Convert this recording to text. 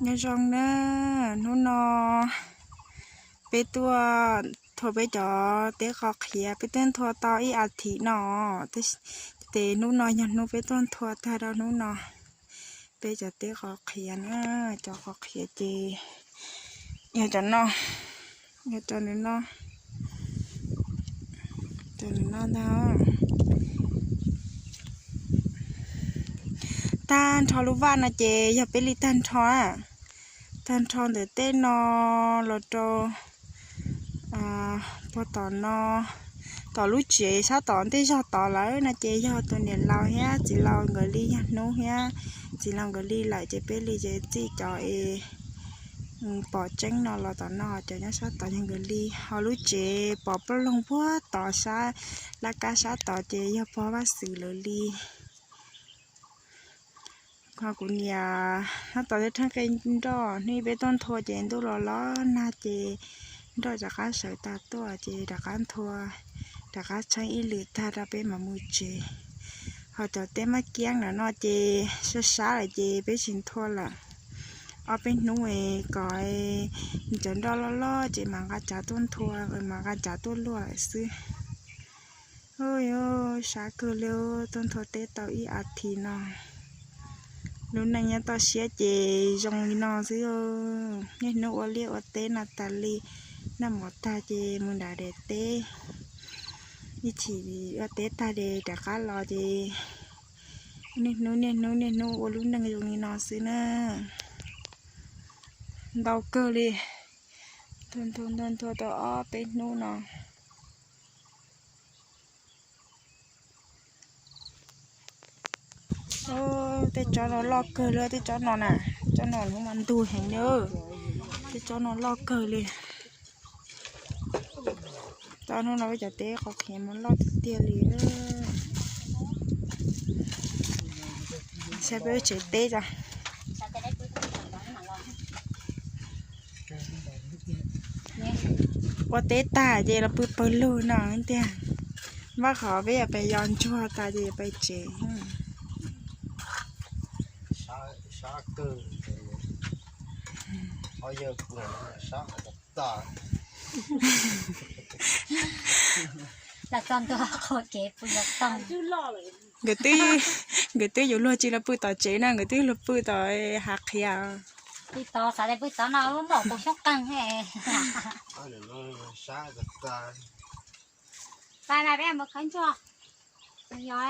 Nyob zoo na, hnub no peb tuaj nthua peb cov teb qos qhiav, peb tuaj nthua tau ib as thiv no, ces hnub no yog hnub peb tuaj nthua tag rau hnub no. Peb cov teb qos qhiav na, cov qos qhiav ces yog cov no, yog cov nws no, cov nws no ntag. Tag nrho lub vaj no ces yog peb li tag nrho, tag nrho ntawm tej no los rau puag tom no, tom lub tsev sab tom ntej zog tod lawm no ces yog tus niam laus thiab txiv laus nkawd li, yog hnub thiab txiv laus nkawd li lawm ces peb li ces txij cov es pom tseeb no los tom no, cov nyob sab tod yog nkawd li, ho lub tsev pom plob loog puag tod sab laj kab sab tod ces yog pog Vaj Xwm lawv li. Ho kuv niam sab tod thiab theej qe nroj, hnub peb tuaj nthua ces ntuj los los nag ces nroj rov qab sawv tas tuaj ces rov qab nthua, rov qab tsheeb ib lwm tag rau peb mam mus tsev. Ho cov teb maj kiab ntawm no ces sab sab lawm ces peb tsis nthua lawm. Ob peb hnub kom cov nroj loj loj ces mam nqa tsav tuaj nthua, mam nqa tsav tuaj luaj lawm xwb. Ub, sab kawg li, tuaj nthua teb tau ib as thiv no. Lub neej nyob toj siab ces zoo li no xwb. Niaj hnub ua liaj ua teb no tas li, noj mov tag ces mus nram daim teb, ib chim ua teb tag ces rov qab los ces niaj hnub niaj hnub niaj hnub ua lub neej zoo li no xwb na. Ntau kawg li, nthua nthua tau ob peb hnub no. Tej tsob no loj kawg li, tej tsob no na, tsob no lub mas ntug heev li, tej tsob no loj kawg li. Tsob hnub no peb cov teb qos qhiav mas loj tiag tiag li. Saib peb tsev teb tso. Ua teb tag ces los pw pawg lug no tiag. Npaj qhov peb yuav pais yos ntsuag tas ces yuav pais tsev. Nkawd twb, nkawd twb yuav luag tsis los pw tom tsev na, nkawd twb los pw tom hav qhiav. Pw tod xav tias pw tod no muaj tus xyoob qeeg he. Pais mas peb mus khawb ntsuag. Yog,